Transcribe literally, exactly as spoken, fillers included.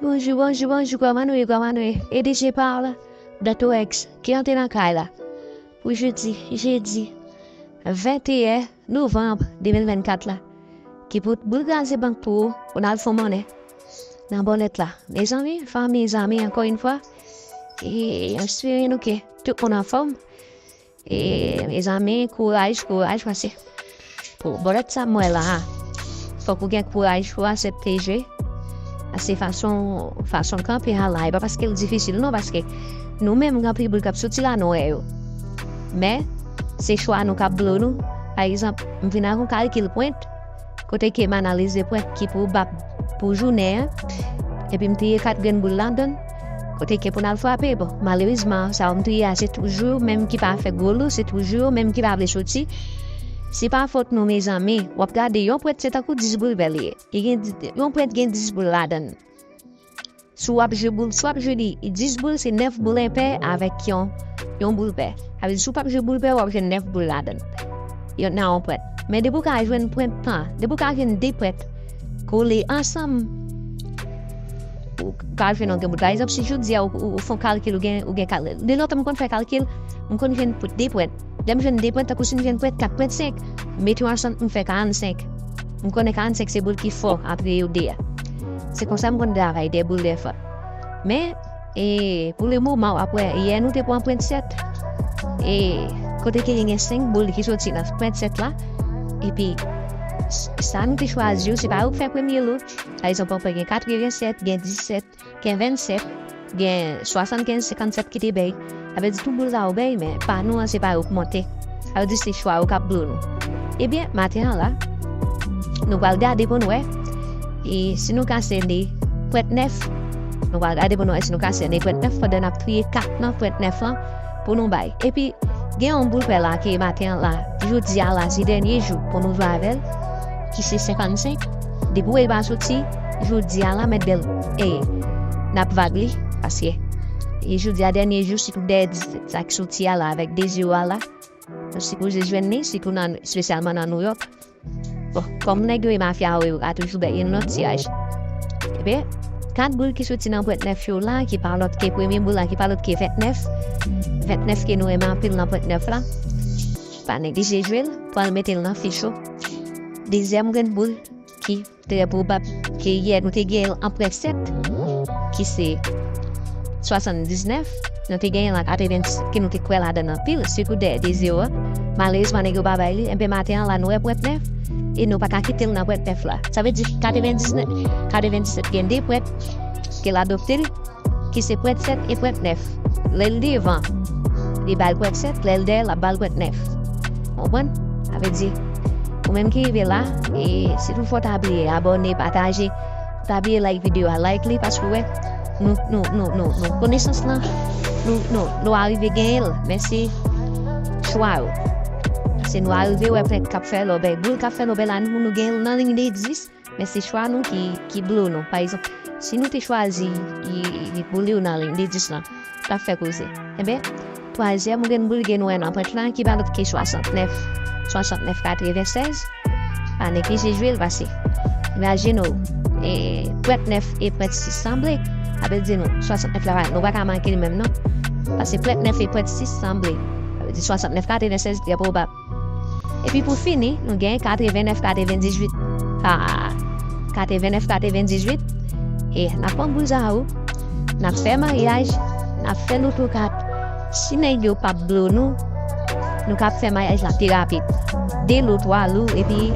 Bonjou, bonjou, bonjou, kòman nou ye, kòman nou ye? E D J Paul, Dantorex, ki antre nan kay la. Pou jodi, jedi venteyen novanm de mil vennkat la. Ki pou boul kraze bank pou ou, pou n al fè monnen nan bòlèt la. Mezanmi, fanmi, zanmi, ankò yon fwa, e espere nou ke tout moun anfòm. E, mezanmi, kouraj, kouraj, paske pou bòlèt sa m wè la a, fòk ou gen kouraj pou aksepte jwe. A, se fason, fason kanpe a la, e pa paske l difisil, non, paske nou menm, gen anpil boul k ap soti la, nou wè yo. Men, se chwa nou k ap blo nou. Pa egzanp, m vin ak yon kalkil pwent, kote ke m analize pwent ki pou bab pou jounen an, epi m triye kat grenn boul ladan l, kote ke pou n al frape. Bon, malerezman, sa yo m triye a, se toujou yo menm ki pa fè gwo lou, se toujou yo menm ki pa vle soti. Se pa fòt nou, mezanmi. W ap gade yon pwent, se tankou dis boul pè li ye. Li gen di-, yon pwent gen dis boul ladan l. Si w ap jwe boul, si w ap jwe li, dis boul, se nèf boul enpè avèk yon, yon boul pè. Sa vle di, si w p ap jwe boul pè, w ap jwenn nèf boul ladan l. Yon, nan yon pwent. Men depi w ka jwenn pwent lan, depi w ka jwenn de pwent kole ansanm, ou ka jwenn yon grenn boul. Pa egzanp, si jodi a ou, ou, ou fè yon kalkil, ou gen, ou gen kal-, de lontan m konn fè kalkil, m konn jwenn pou de pwent. Lè m jwenn de pwent, tankou si m jwenn pwent kat, pwent senk, m mete yo ansanm, m fè karannsenk. M konnen karannsenk se boul ki fò antre yo de a. Se konsa m konn travay de boul de fò. Men, e, pou le moman, w ap wè, yè nou te pran pwent sèt. E, kote ke gen senk boul ki soti nan pwent sèt la. Epi, s-, sa nou te chwazi yo, se pa yo k fè premye lo. Pa egzanp, w ap wè gen katrevennsèt, gen disèt, gen vennsèt, gen swasannkenz, senkannsèt ki te bay. Sa vle di tout boul sa yo bay, men pa nou an, se pa yo k monte. Sa vle di se chwa yo k ap blo nou. Ebyen, maten an la, nou pral gade pou n wè. E si nou ka sène pwent nèf, nou pral gade pou n wè si nou ka sène pwent nèf pandan n ap triye kat nan pwent nèf lan pou nou bay. Epi, gen yon boul pè la ke maten an la, jodi a la, se dènye jou pou nou jwe avè l, ki se senkannsenk. Depi w wè l pa soti, jodi a la, mèt bèl, e, n ap vag li, paske, e, jodi a, dènye jou, sitou dèyè disèt sa k soti a la, avèk de zewo a la, nou sipoze jwenn li, sitou nan, espesyalman nan Nouyòk. Bon, kòm nèg yo e mafya yo, yo ka toujou bay yon lòt tiraj. Ebyen, kat boul ki soti nan pwent nèf yo la, ki pa lòt ke premye boul la, ki pa lòt ke vennèf. Vennèf ke nou renmen anpil nan pwent nèf la. Pa neglije jwe l, pral mete l nan fich ou. Dezyèm grenn boul ki trè pwobab ke yè nou te genyen l an pwent sèt, ki se swasanndiznèf, nou te genyen l an katrevenndisèt, ke nou te kwè ladan l anpil, sitou dèyè de zewo a. Malerezman, nèg yo pa bay li. Enben, maten an la, nou wè pwent nèf, e nou pa ka kite l nan pwent nèf la. Sa vle di katrevenndisèt, katrevenndisèt gen de pwent, ke l adopte l, ki se pwent sèt e pwent nèf. Lè l devan, li ba l pwent sèt, lè l dèyè, l ap ba l pwent nèf. Konprann? Sa vle di, ou menm ki rive la, e si toutfwa w ta bliye abòne, pataje, w ta bliye like videyo a, like li, paske w wè, nou, nou, nou, nou, nou, konesans lan, nou, nou, nou arive genyen l, men se chwa yo. Se nou arive wè pwent k ap fè lòbèy, boul k ap fè lòbèy la, nou, nou genyen l nan liy de dis, men se chwa nou ki, ki blo nou. Pa egzanp, si nou te chwazi, e, e, boul yo nan liy de dis lan, t ap fè koze. Enben, twazyèm grenn boul ke nou wè nan pwent lan, ki pa lòt ke swasantnèf, swasantnèf katrevennsèz. Pa neglije jwe l, paske, imajine w, e, pwent nèf e pwent sis sanble. Sa vle di nou, swasantnèf la, nou pa ka manke li menm, non. Paske pwent nèf e pwent sis sanble. Sa vle di swasantnèf katrevennsèz, trè pwobab. Epi pou fini, nou gen katrevennèf katrevendizuit. Ah, katrevennèf katrevendizuit. E n ap pran boul sa yo, n ap fè maryaj, n ap fè loto kat. Si nèg yo p ap blo nou, nou kab fè maryaj la pi rapid. De lo, twa lo, epi